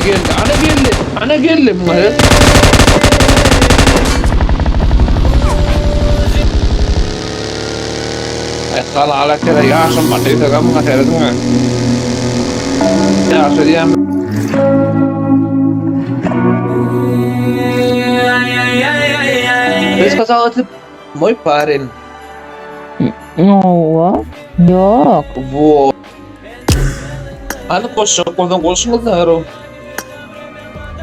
geldi, ana geldi, ana geldi muňa seret. Ay galala kere ýaşym bar diýsegem muňa serediň. Ýaşy diýen Ты сказал, это мой парень. Hawa. Ýok. Во. Hany goşjak bolsaň goşuňyz näro.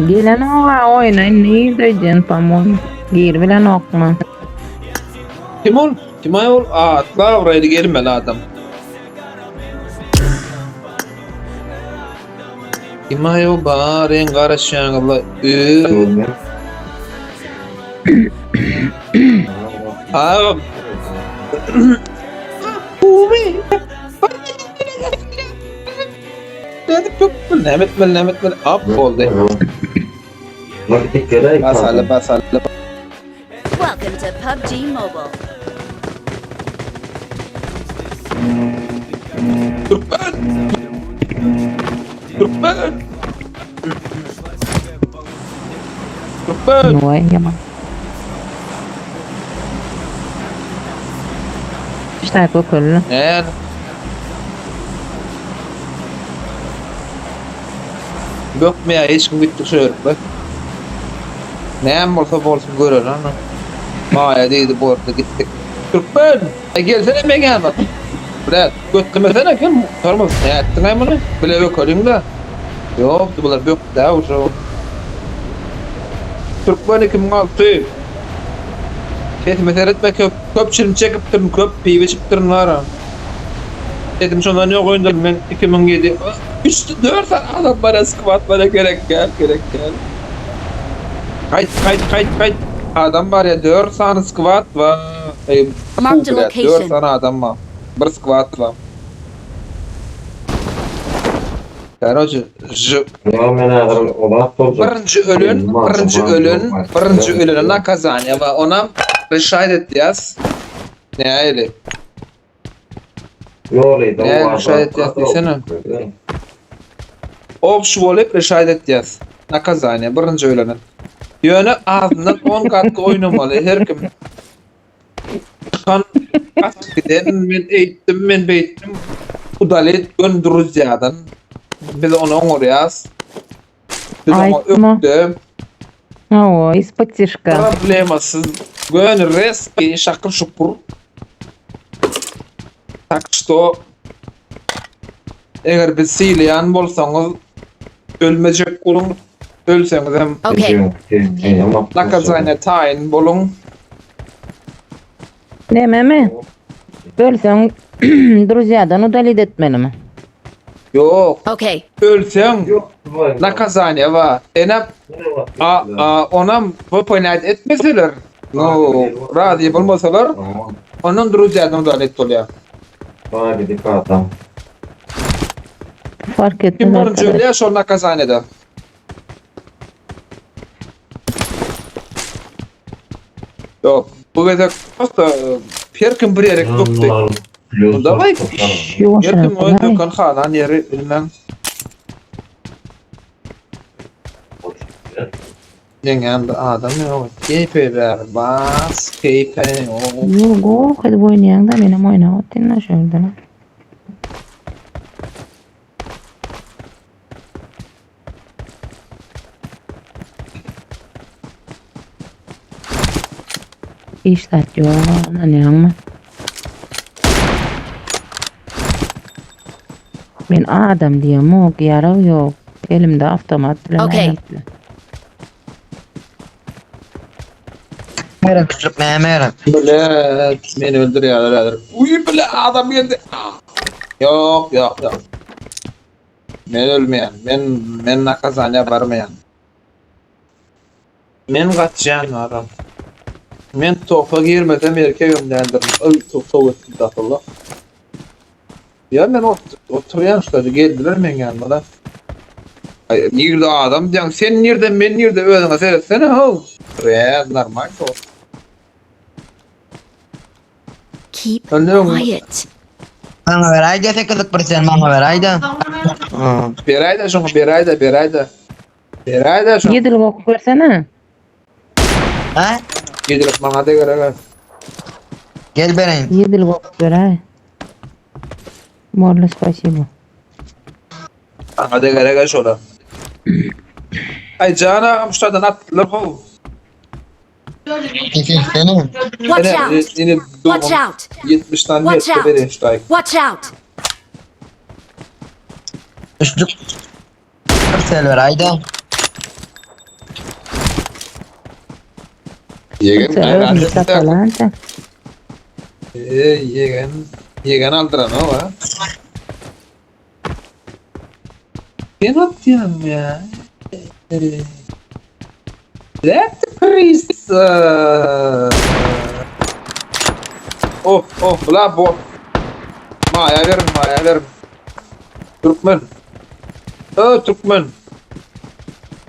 Gelenok-a oýna indi nirde öýdýän po-moýmu. Giribilenokmy? Kim ol? Kim aý ol? Atla abraýly gelmeli adam. Kim aý o baryň garaşýaňyzla. Ö. Agam. Näme etmeli, näme etmeli? Ap boldy. Basaly, basaly. Welcome to PUBG Mobile. Türkmen! Türkmen! Türkmen! Oý ýaman. Ştaýk ököldi. Näl? Bökmeýär hiç kim gitdi şu ýerikde. Näme bolsa bolsun görer ana. Maýa diýdi boldy gitdik. Türkmen! Aý gelsene meň ýanyma. Brat, götlemesene kim tormoz nätdiňaý muny? Bile bökeliň-de. Ýok, bular bökdä uje. Türkmen 2006. Sesime seretme köp köp çilim çekipdirin, köp piw içipdirin bara. Sesim şondan ýok öýünden men 2007 3 4 sany adam bara skwat bara gerek gel gerek gel. Gaýt gaýt gaýt gaýt. Adam bar ya 4 sany skwat bar. Ey, Marked a 4 location. sany adam bar. Bir skwat bar. Karoçe, j Ýa men häzir olat boljak. Birinji ölen, birinji ölen, birinji ölene nakazaniýa bar. Onam reşaýt etýäs. Nähili? Ýoly Nähili reşaýt etýäs diýsene. Obşy bolup reşaýt etýäs. Nakazaniýa birinji ölene. Ýöne azyndan 10 katka oýnamaly her kim. Çykan gaçyp giden men eýtdim men beýtdim udalit gön druzýadan. Biz ony oňarýas. Biz oňa Aýtma. ökde. Hawa, ispod-tişka. Problemasyz göni reski şakyr şukur. Tak что eger biz sylaýan bolsaňyz ölmejek boluň, ölseňiz hem Okay. nakazaniýa taýyn boluň. Nämemi? Ölseň druzýadan udalit etmelimi? Ýok, Okay. ölseň nakazaniýa bar. Senem a, a, onam выполнять etmeseler, no, razy bolmasalar, ondan druzýadan udalit bolýar. Fark Kim etmez birinji arkadaş. ölýär şol nakazaniýada. Ýok, bu gezek prosta her kim bir ýere bökdi. Ну давай. Ýuwaş Her kim öz ýuwaş. böken halan ýeri bilmem. Meň ýanymda adam ýok. Keýpe ber, bas, keýpe ýok. Ýok, goh edip oýnaýaň-da, menem oýnap otyryn-da şu ýerde. Hiç zat ýok, ynanýaňmy? Men adam diýemok, ýarag ýok. Elimde awtomat bilen Okey. aýlaply. Gerek küçük näme gerek? Bile, meni öldürýärler häzir. Uý, bile adam geldi. Ýok, ýok, ýok. Men ölmeýän. Men men nakazaniýa barmaýan. Men gaçýan adam. Men topa girmesem erkegem däldirin. Öý, top top etdi dasylla. Ýa men ot oturýan şurada geldiler meň ýanyma da. Aý, nirde adam diýen, sen nirde, men nirde özüňe seretsene how. Re, normal top. Keep Önde öň quiet. Maňa beräýdä sekizlik bir sen maňa beräýdä. Beräýdä şoňa, beräýdä, beräýdä. Beräýdä şo. Ýedilik ok bersene. Ha? Ýedilik maňa da gerek. ha. Gel bereýin. Ýedilik ok beräý. Morly spasibo. Maňa da gerek ha şola. Ay can agam şu taýdan atdylar how. Sesini. Watch Ene, out! ene Watch dogum out! 70 tane Watch metre out! bereyim şu tay. Watch out! Üçlük. Server hayda. Yegen Sen ölmüş sakalan sen. Ee, yegen yegen aldıran o ha. Ben atıyorum ya. Ee, Let priest. Oh oh la bu. Maya verin maya verin. Türkmen. Ö Türkmen.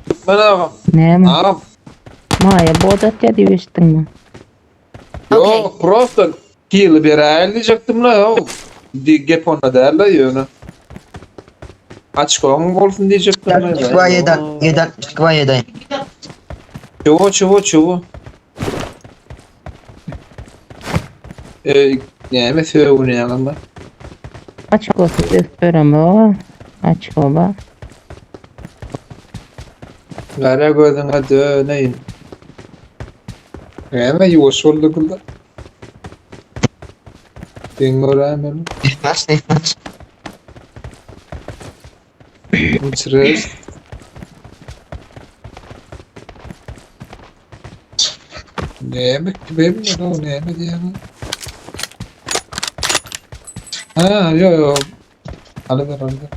Türkmen ağam. Näme? Ağam. Maýa bodat ya diýip eşitdiňmi? Okey. Yok prosto kill bir el diyecektim la ya. Di gep ona derler yönü. Açık olun bolsun diyecektim la. Çıkva yeden. Yeden. Çıkva yeden. Çuvu çuvu çuvu. Ee, näme sögün ýaňy Açık olsun öpürüm o. Açık oba. Gara gözüňe döneýin. Näme ýuwaş boldy gülde. Sen göräýmeli. Maç ne maç. Uçuruz. Näme kim o näme diýýän? Ha, yo yo. Alyber alyber.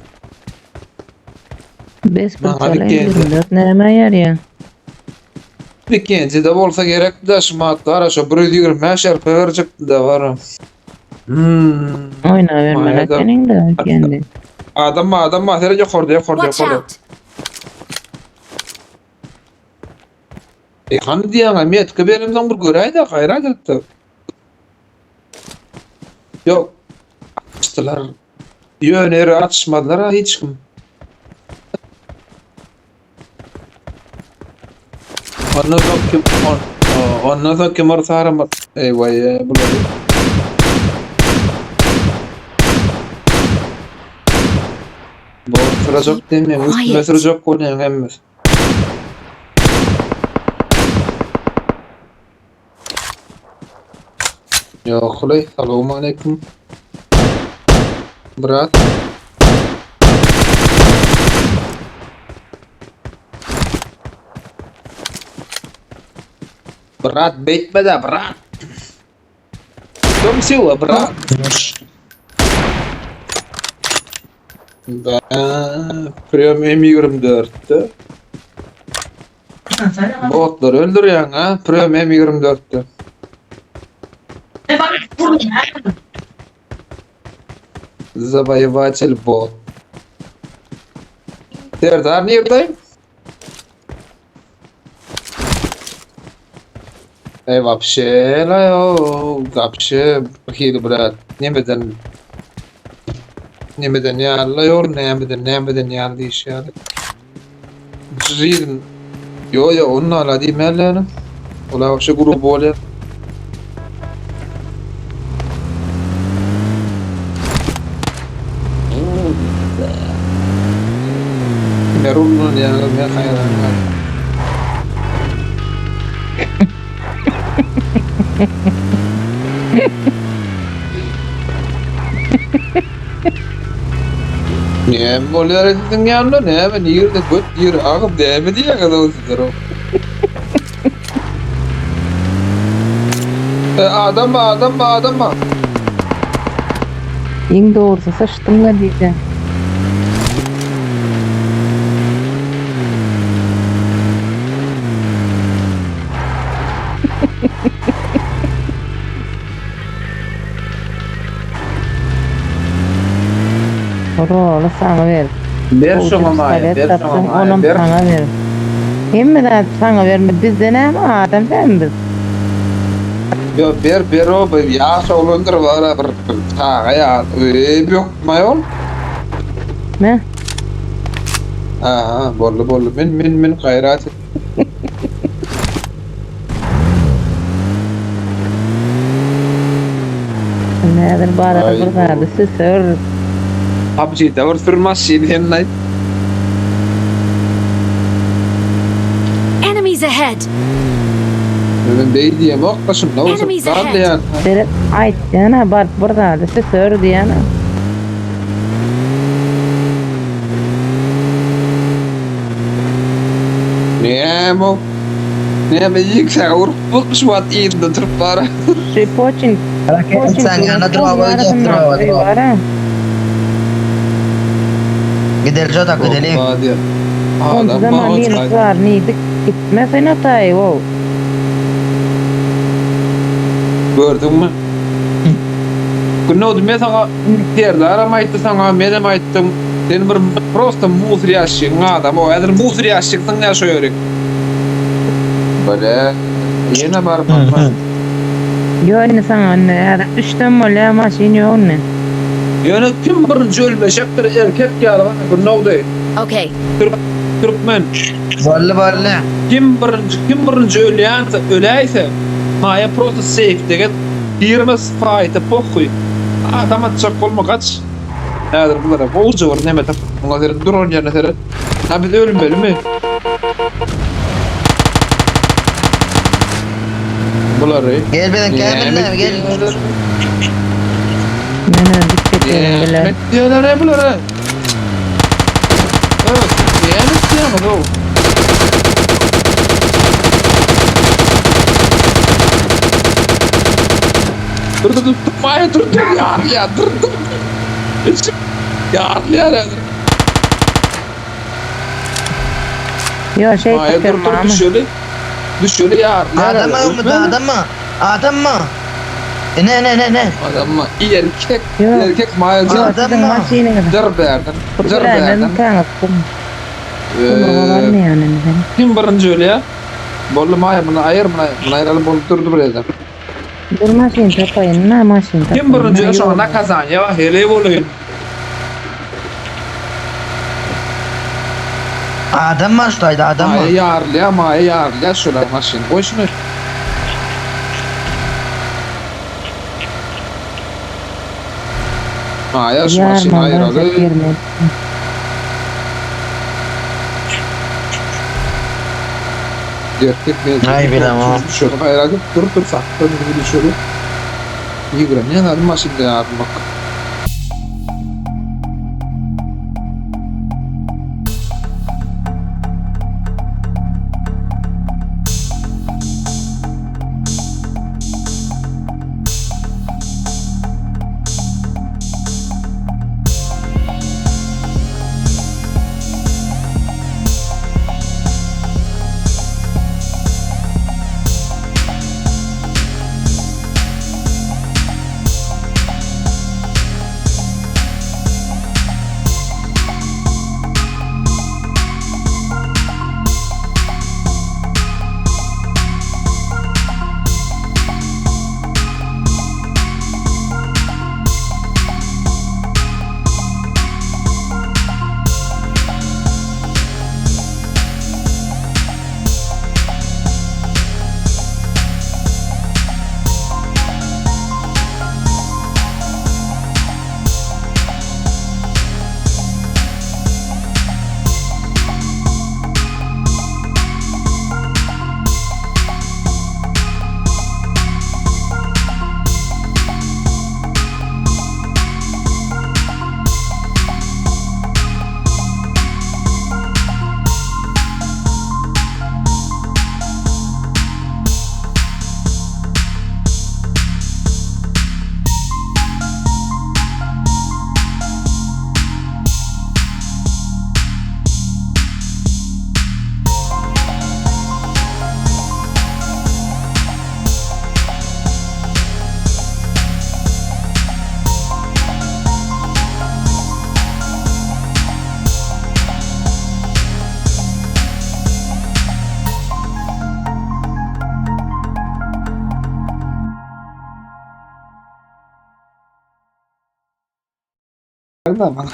Bes Maňa bir bir geldi. 24 näme ýarýar? İkinci de bolsa gerek de şu matlar şu 125 RP verecek de var. Hmm. Oýna bermeli Maýa da- ekeniň de kendi. Adam adam ma sere yukarıda yukarıda Watch yukarıda. out! E hani diýen metki berimden bir göräýdi gaýrat etdi. Yok. Açtılar. Yöneri açmadılar ha hiç kim. Ondan sonra kim on, ondan sonra kim var sarım Eyvah ya bular. Bu sıracak demiyorum. Üstüme Quiet. sürecek konuyor hemmesi. Yok ulay, salam aleyküm. Brat. Brat betme de brat. Kom sila brat. Ben Priyom M24'tü. Botları öldürüyorsun ha. Priyom M24'tü. Завоеватель бот. Serdar neredeyim? Ey вообще la yo вообще hili brat nemeden nemeden ýaly ýol nemeden nemeden ýaly diýiş ýaly. Жизнь. Yo yo onun ala diýmeli ýaly. Ola вообще grup bolýar. Merulun ýaly men haýran. Näme bolýar edin ýanynda näme nirde göt ýer agyp näme diýýär o sizler o. E, adam mı adam mı adam mı? Iň dogrusu sıçtym da diýdi. Roly saňa ber. Ber Gowy şoňa maýa, pistolet ber şoňa tapsaň, maýa, onam ber. saňa ber. Hemme zat saňa berme. Bizde näme adam sen biz. Yo ber ber o bir ýaş oglandyr bara bir bir çaga ya. Eee yok mayol. Ne? Aha, boldy boldy. Men men men gaýrat et. Nädir barar Aý, bir zady süsür. PUBG-de bir sür maşyn sen aýt. Enemies ahead! Men beý diýemok da şunda bolsa Enemies zat ahead. diýen. Seret aýtýana baryp bir zady süsür diýýän. Näme o? Näme ýigse urup bu şu wagt yzynda durup bara. Şu poçin Raket sen ýanyna durma goýjak durma durma. Gidelim jodak gidelim. Onda Adam zaman minus var neydi? Gitme sen atay o. Gördün mü? Günogdy men sana Serdaram aýtdy sana menem aýtdym. Sen bir prosta musur ýaşygyň adamy o. Häzir musur ýaşyksyň ýa şo ýerik. Bile ýene baryp barma. Ýok indi saňa indi häzir üçden bolýar maşyn ýok indi. Ýöne kim birinji ölmeşekdir erkek ýaly bana Günogdy. Okay. Türk Türkmen. Boldy boldy. Kim birinji kim birinji ölýänse öläýse maýa prosta seýfde gez girme faýta pohuý adam atjak bolma gaç häzir bulara gowja bir neme tap muňa seret duran ýerine seret ha biz ölmelimi bulary Gel biziň kämille gel. Men öldük çekerim bile. Diýerler bulara. Evet, näme etýäňiz o? Dur dur dur, Maya dur dur ya ya dur dur. Ya ya. Ýok şey Maya dur çekerim dur ama. düşeli. Düşeli ya. Adam mı adam mı? Adam mı? E ne ne ne ne? Adam mı? İyi erkek. Ýok. Erkek Maya Ýok, jar. Adam siziň mı? maşynyňyz. Jar berden. Jar berden. Kim birinji ölýär? Boldy Maya bunu aýyr bunu bunu aýyraly bolup durdy bir ýerde. Dur maşyn tapaýyn, na maşyn tapaýyn. Kim birinji ölse şoňa nakazaniýa bar, heleý bolaýyn. Adam mı şuraydı adam mı? Maya ýarylýar, Maya ýarylýar şolar maşyn. Goý şuny. Maya şu maşyny aýyraly. Erkek men. Ay bilemem. Şöyle aýyraly dur dur sakla bir şöyle. Ýigren, ne adam maşynda ýarylmak. Tamam.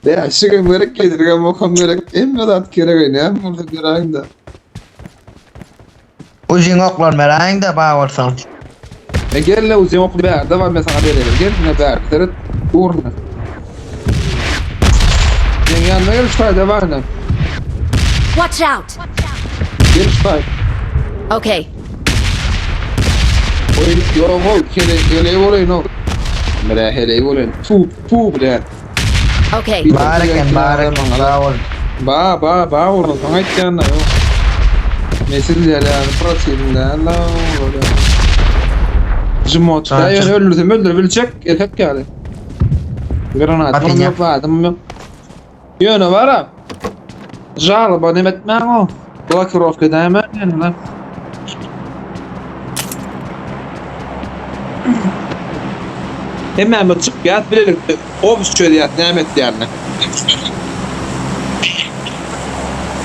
Bäşigem gerek, gedirgem okam gerek. Hemme zat gerek, näme bolsa beräýiň-de. Uzyn oklar beräýiň-de bar bolsa. E gel-le uzyn okly bärde bar men saňa bereýin. Gel ine bärde seret. Ugruna. Meň ýanyma gel şu taýda bar ine. Watch out! Gel şu taý. Okay. Oý ýok ol kele heleý bolaýyn ol. Bire heleý bolaýyn. Fu fu bile. Okay. Bar eken bar eken sag bol. Ba ba ba oğlum sana aýtýan da ýok. Mesil ýaly protivin däl la olar. Jimot da ýöne öldürsem öldürip biljek erkek ýaly. Granat ýok zadym ýok. Ýöne bara. Žaloba neme etmäň o. Blokirovka edäýmän ýöne lan. Hemmämiz çykýas bilelikde obs çözýäs näme etýänini.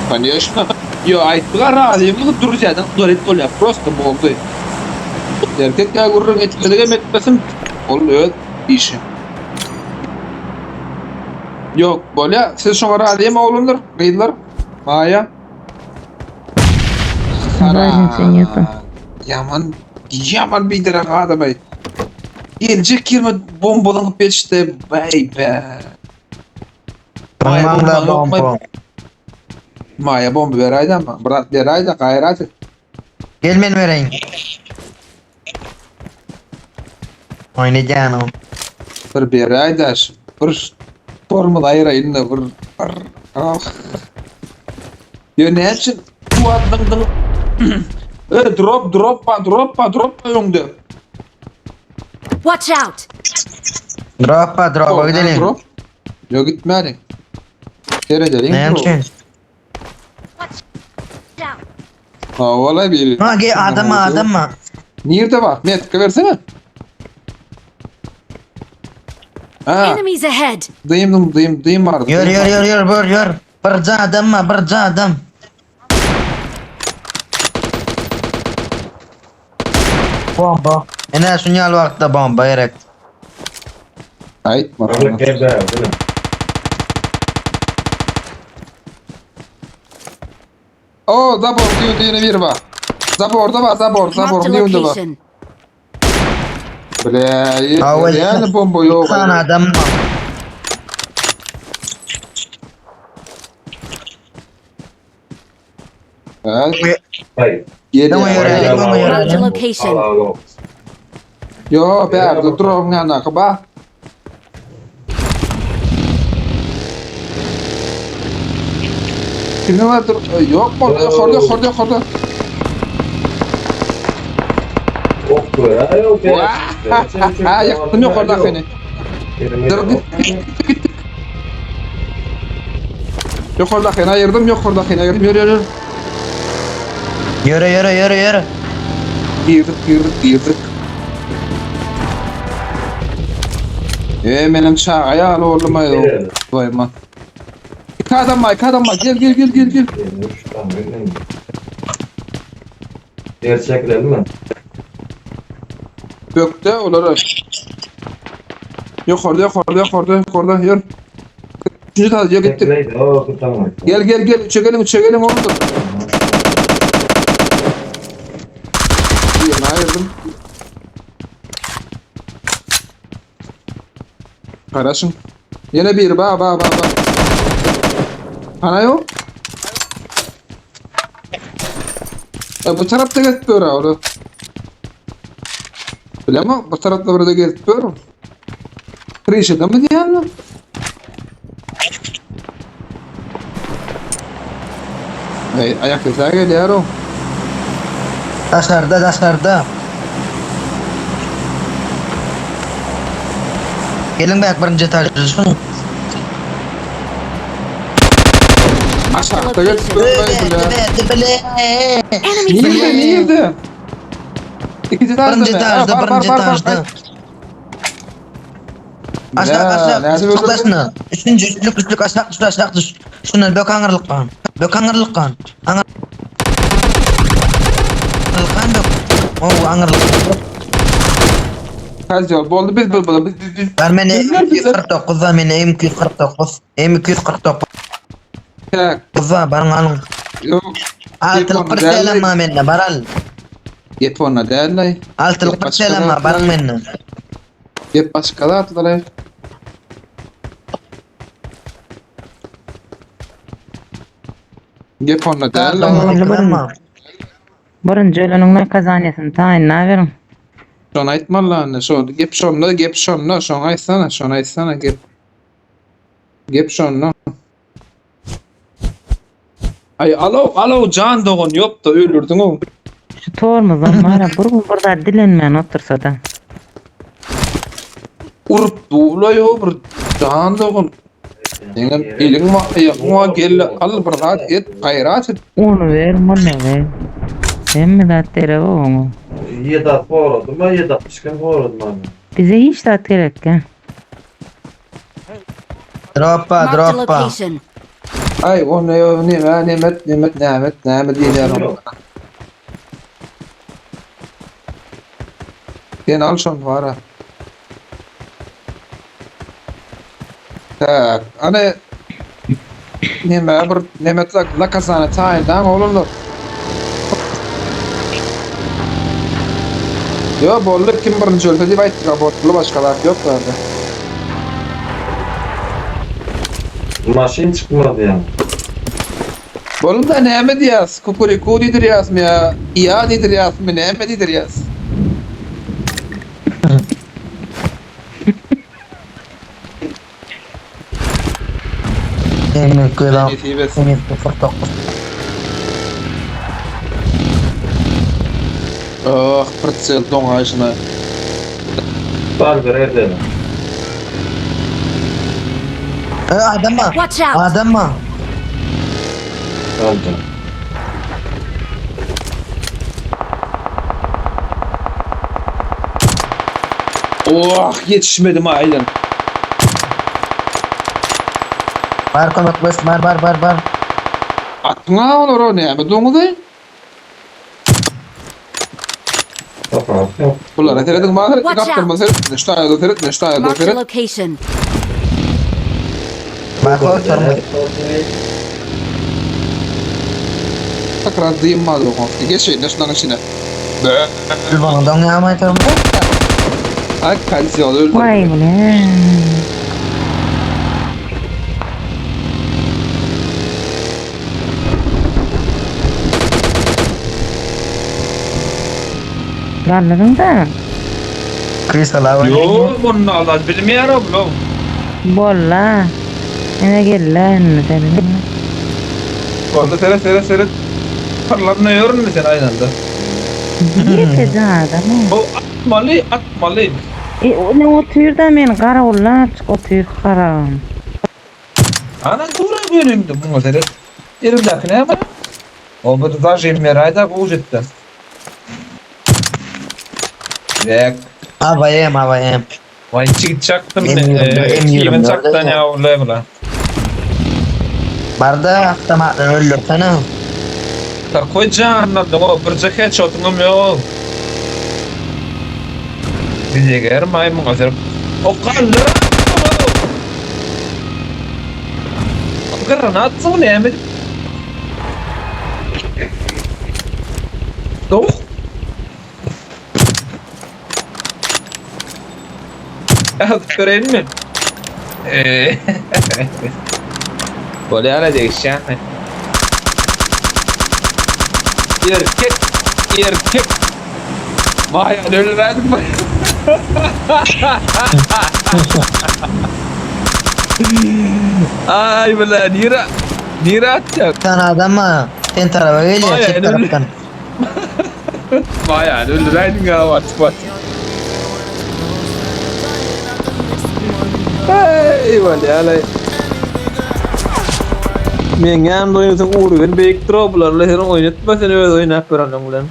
Конечно. Yo aýtdyga razy bolup durýadan udalit bolýar. Prosta boldy. Erkek ýa gürrüň etmedigem etmesin ol öz işi. Ýok, bolýa. Siz şoňa razymy oglanlar, gyzlar? Maýa. Разницы нету. Ýaman, ýaman biderek adamay. Geljek ýerime bombalanyp geçdi. Baý be. Maýa Maňda bomba bomba. Maýa bomba beräýdi ama. Brat beräýdi, gaýrat et. Gel men bereýin. Oýnaýan o. Bir beräýdi aş. Bir tormoz aýyraýyn da bir bir ah. Yo näme üçin bu atdyň dyň E drop drop ba drop ba drop ba öňde. Watch out! Dropa dropa gidelim. Drop. Yo gitmäliň. Seredeliň. Näme üçin? Hawala bir. Ha ge adam adam. Nirde var? Metka versene. Ha, Enemies ahead! dıyım dıyım dıyım vardı. Ýör dıyım ýör vardı. ýör ýör bör ýör. Birje adam ma birje adam. Bomba. Ene şunyal wagtda bomba gerek. Aytma. Ahmet gel be, değil mi? O zabor diyor yine bir var. Zaborda var zabor zabor Marked a diyor var. location. Ble, Awel. yani bomba yok. San adam ma. Ha, Hayır. gel Tamam, ya. yürü, yürü, yürü. Marked a location. Al al al. Yo, bärde duruň ýandaky ba. Kimde var dur? Yok mu? Yukarıda, yukarıda, yukarıda. Ok ya, yok ya. Ha, ýykdym yukarıda seni. Dur, git, git, git. Yukarıdakini ayırdım, yukarıdakini ayırdım. Yürü, yürü. Ýöre ýöre ýöre ýöre. Girdik, girdik, girdik. E benim çağa ýaly oldum aý. Goýma. İki adam var, iki adam var. Gel, gel, gel, gel, gel. Gerçekler mi? Gökde olara. Yukarıda, yukarıda, yukarıda, yukarıda. Yürü. Üçüncü tane gittik. Çekileydi. O tamam. Gel gel gel. Üçe gelin, üçe gelin oldu. Birini ayırdım. Karaşın. Yine bir ba ba ba ba. Ana yok. E, bu tarafta gelip böyle orada. Bileme bu tarafta burada gelip böyle. Krişede mi diyelim? Ey, ayak sesi geliyor o. Daşarda daşarda. Gelin bak birinci etajda şunu. Aşağıda gelip böyle bile. Bile bile. Enemies Nerede ahead! nerede? İkinci etajda Birinci mı? Ha, etajda var, var, birinci var, var. etajda. Aşağı Ya, aşağı. nerede öldürdün? Tıklasını. Üçüncü üçlük üçlük aşağı düş aşağı düş. Şundan bök aňyrlyk kan. Bök aňyrlyk kan. Aňyrlyk kan bök. Oo aňyrlyk. Kazyol boldy biz biz biz biz biz. Bar mende Bizler bizler. M249 bar mende M249. M249 Tak. bar baryň alyň. Yok. Altylyk bir selam bar mende bar al. Gep onda däl. Altylyk bir selam bar baryň mende. Gep başga zatlar. Gep onda däl. Birinji öleniň nakazaniýasyny taýynlaberiň. Şony aýtmaly anne, şo gep şonda, gep şonda, şoňa aýtsana, şony aýtsana gep. Gep şonda. Ay alo, alo can dogan ýok da öldürdüň o. Şu tormuzam bar bir gün bir zat dilenmän otursa da. Urup duwla yo bir can dogan. Senem eliň wa aýagyň wa gel al bir zat et gaýrat et. Ony ber, muny ber. Hemme zat gerek oňa. 7 goradım ben 7 62 goradım ben. Bize hiç zat gerek ya. Droppa Marked a droppa. location. Ay o ne o ne ne nemet nemet nemet nemet diýýär onu. Sen al şony bara. Tak, ana neme bir nemet lakasana taýyndan oğlumlar. Yo boldy kim birinji ölse diýip aýtdyk, boldy başga zat ýok bardy. Maşyn çıkmadı yani. Boldy da näme diýýäs? Kukuriku diýdirýäsmi ýa ýa diýdirýäsmi, näme diýdirýäs? M249. Nesip etsin. M249. Oh, pritsel doňaýşyna. Var bir evde. E, adam var. Watch out! Adam var. Aldım. Oh, ýetişmedim aýdan. Bar kömek bes bar bar bar bar. Atma olar o näme doňuzy? Kapat yok. Bulara serediň bana seret, Watch out. kaptyrma seret, ştaýda seret, ştaýda Marked a seret. location. Bar oturma. Takrar diýim mal yok. Geçeýin şunuň içine. Bö. Bana doňýar oturma. Ay kalsiyon öldü. Vay bu ne? Galdyň da. Kristal var. Yo, bunu Allah bilmeýär oglum. Bolla. Ene gel lan sen. Onda seret seret seret. Parlamna ýörün sen aýnanda. Ýeke adam. O atmaly, atmaly. E o ne otur da men garawullar çyk otur haram. Ana dura göründü buňa seret. Elimdäki näme? O bu da jemmerayda bu jetdi. Bek. AVM AVM. Vay çigit çaktım. M24, M24 Kimin çaktan ya ulan bula. Barda avtomatla öldürsene. Takoy canlandı o birje headshot'um yok. Bize maymun hazır. O kaldı. Granat ne mi? Doch. Ya göreyim mi? Eee. Böyle ara değişen. Erkek, erkek. Vay öldürdüm. Ay bula nira nira atacak. Bir tane adam var. Sen tarafa geliyor. Vay, Çek öyle. taraftan. Vay öldürdün ya bak bak. Ay vay alay. Men ýanymda oýnasaň uğru beýik droplarla sen oýnatma sen öz oýnap berenleň bilen.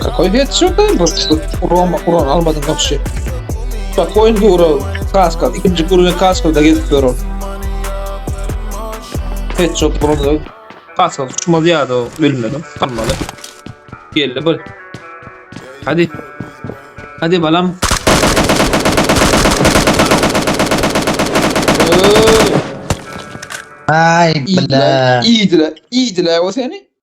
Какой headshot bu? Uran, uran almadın kapşı. Bak oyun guru kaska. İkinci guru kaska da gezip ber ol. Headshot bunu da. Kaska uçmaz ýa-da ölmeli, galmaly. Geldi bir. Hadi. Hadi balam. Ay bile. İyiydiler, iyiydiler o seni.